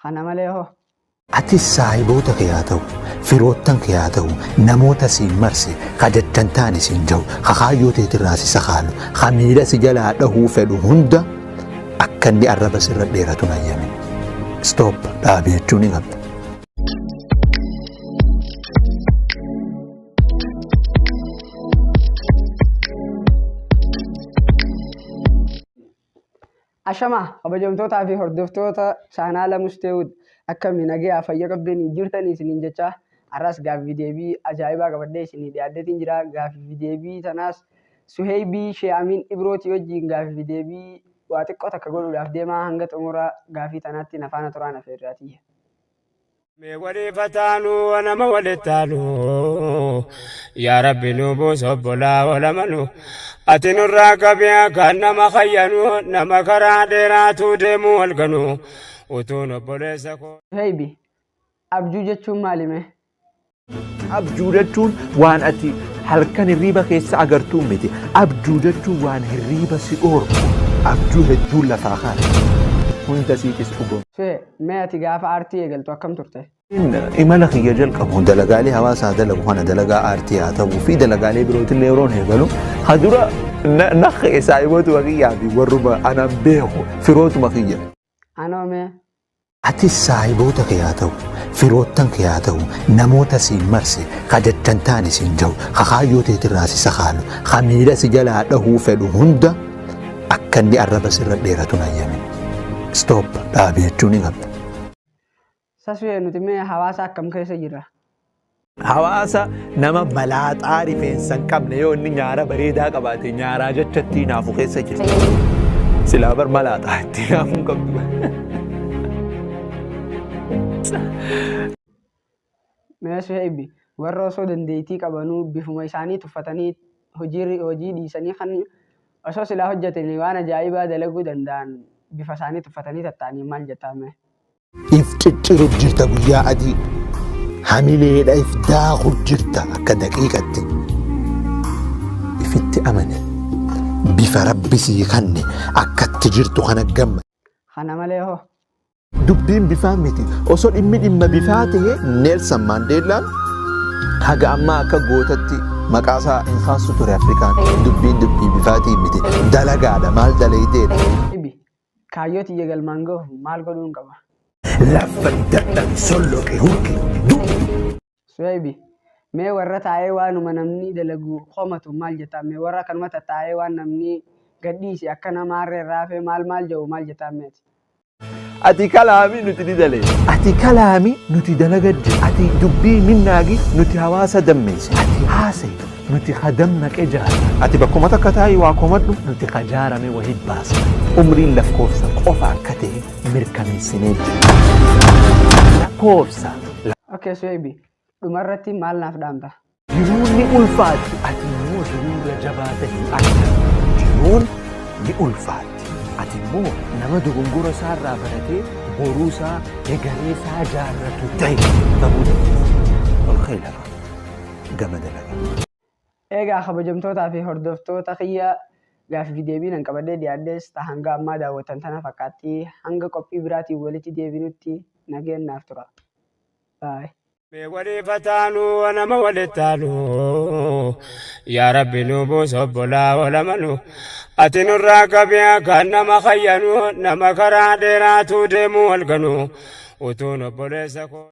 Kana malee hoo? Atis saahiboota kee haa ta'u, firoottan kee haa ta'u, namoota siin marse, ka jecha hin taane siin ja'u, ka kaayyoo teetirraa si sakaalu, ka miila si jalaa dhahuu fedhu hunda akka inni arraba sirra dheeratu hin hayyamin. Stop dhaabi jechuu ni qabda. Ashama kabajamtootaa fi hordoftoota chaanaala Musteewud akkami nagayaa fayya qabdanii jirtanii isiniin jecha har'as gaaffii deebii ajaa'ibaa qabadhee isinii dhiyaadheetiin jira. Gaaffii deebii tanaas Suheeybii Shee Amiin Ibrootii wajjin gaaffii deebii waa xiqqoo takka godhuudhaaf deemaa hanga xumura gaaffii tanaatti na faana turaan afeerraatiyya. Mee waliif haa taanu nama walitti aanu yaa rabbi nu buus obbolaa walamanu ati nurraa qabi kan nama hayyanu nama karaa dheeraatu deemu halkanu utuun obboleessa koo. Suheeybi abjuu jechuun maali mee? Abjuu jechuun waan ati halkan hirriiba keessa agartuu miti. Abjuu jechuun waan hirriiba si dhoorku. Abjuu hedduun lafaa kaate. Hunda siitis dhugoomsa. Suhe mee ati gaafa aartii eegaltu akkam turte? Imala kiyya jalqabu dalagaalee hawaasaa dalagu kana dalagaa aartii haa ta'uu fi dalagaalee birootillee yeroon eegalu ha dura na ka'e saahibootuma kiyyaa fi warruma anaan beeku firootuma kiyya. Anoo mee? Atis saahiboota kee haa ta'u, firoottan kee haa ta'u, namoota siin marse, ka jecha hin taane siin ja'u, ka kaayyoo teetirraa si sakaalu, ka miila si jalaa dhahuu fedhu hunda akka inni arraba sirra dheeratu hin hayyamin. Stop dhaabi jechuu ni qabda. Sasuye nuti mee hawaasa akkam keessa jirra? Hawaasa nama malaaxaa rifeensa hin qabne yoo inni nyaara bareedaa qabaate nyaaraa jecha itti hinaafu keessa jirti. Silaa bar malaaxaa itti hinaafuu hin qabdu. Mee Suheybi warra osoo dandeettii qabanuu bifuma isaanii tuffatanii hojii hojii dhiisanii kan osoo silaa hojjetanii waan ajaa'ibaa dalaguu danda'an bifa isaanii tuffatanii tatta'anii maal jettaa mee? If cicciru jirta guyyaa adii. Hamileedha if daaku jirta akka daqiiqatti. Ifitti amane. Bifa rabbi sii kanne akkatti jirtu kana gamma. Kana malee hoo? Dubbiin bifaa miti. Osoo dhimmi dhimma bifaa ta'e Neelsan Maandeellaan haga ammaa akka gootatti maqaa isaa hin kaastu ture Afrikaan. Dubbiin dubbii bifaatii miti. Dalagaadha maal dalaydeedha. Ibi Kaayyoo tiyya galmaan gahuuf maal godhuun qaba? Laffai dadhabi solloqi hurki du'i. Suhaybi, mee warra taa'ee waanuma namni dalagu komatu maal jettaan mee warra akkanuma tattaa'ee waan namni gadhiise akka nama harreen raafee maal maal jedhu maal jettaan mee ati? Ati kalaami nuti ni daleena. Ati kalaami nuti dalaga jirra. Ati dubbii minnaagi nuti hawaasa dammeeysa. Ati haasayi Nuti ka dammaqe jaarra. Ati bakkuma takka taa'ii waa komadhu, nuti ka jaarame wahi baasna. Umriin lafkoofsa qofa akka ta'e mirkaneessinee jirra. Lakkoofsa. Ok Suheybi, dhuma irratti maal naaf dhaamta? Jiruun ni ulfaatti, ati immoo jiruurra jabaa tahi akka. Jiruun ni ulfaatti, ati immoo nama dogongora isaarraa baratee boruu isaa, egeree isaa jaarratu tahi ta'uu dandeessa. Ol ka'i lafaa. Gama dalagaa. Eegaa kabajamtootaa fi hordoftoota kiyya gaafii fi deebiin an qabadhee dhiyaadhes ta hanga ammaa daawwattan tana fakkaatti. Hanga qophii biraatiin walitti deebinutti nageen naaf tura. Bye. Mee waliif haa taanu nama walitti aanu yaa rabbi nu buus obbolaa walamanu ati nurraa qabi kan nama hayyanu nama karaa dheeraatu deemu halkanu utuun obboleessa koo.